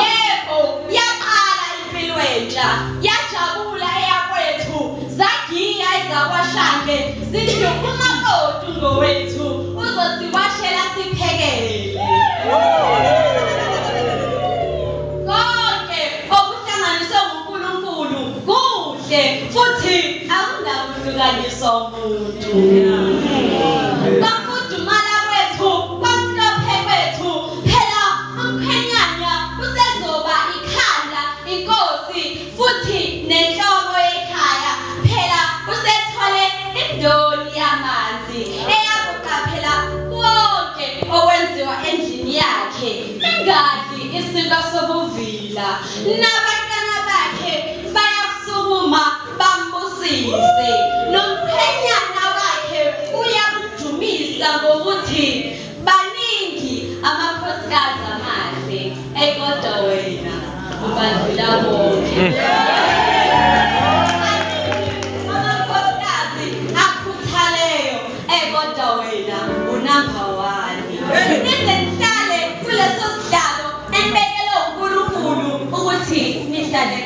Yebo, yaqala impilo entsha, yajabula eyakwethu, zagiya ezakwaShange, zithi umakoti ngowethu, uzosiwashela siphekele. Konke okuhlanganiswe nguNkulunkulu kuhle futhi akunakuhlukaniswa umuntu. Kwafudumala kwethu, kwamhlophe kwethu, phela umkhwenyana usezoba ikhanda, inkosi futhi nenhloko yekhaya. Phela usethole indoni yamanzi eyakuqaphela konke okwenziwa endlini yakhe, ingadli isinkwa sobuvila. Nabantwana bakhe bayakusukuma bambusise, nomkhwenyana wakhe uyakudumisa ngokuthi baningi amakhosikazi amahle, kodwa wena ubadlula bonke. Amakhosikazi akhuthaleyo, kodwa wena unumber 1. Nize nihlale kuleso sihlalo enibekelwe uNkulunkulu ukuthi nihlale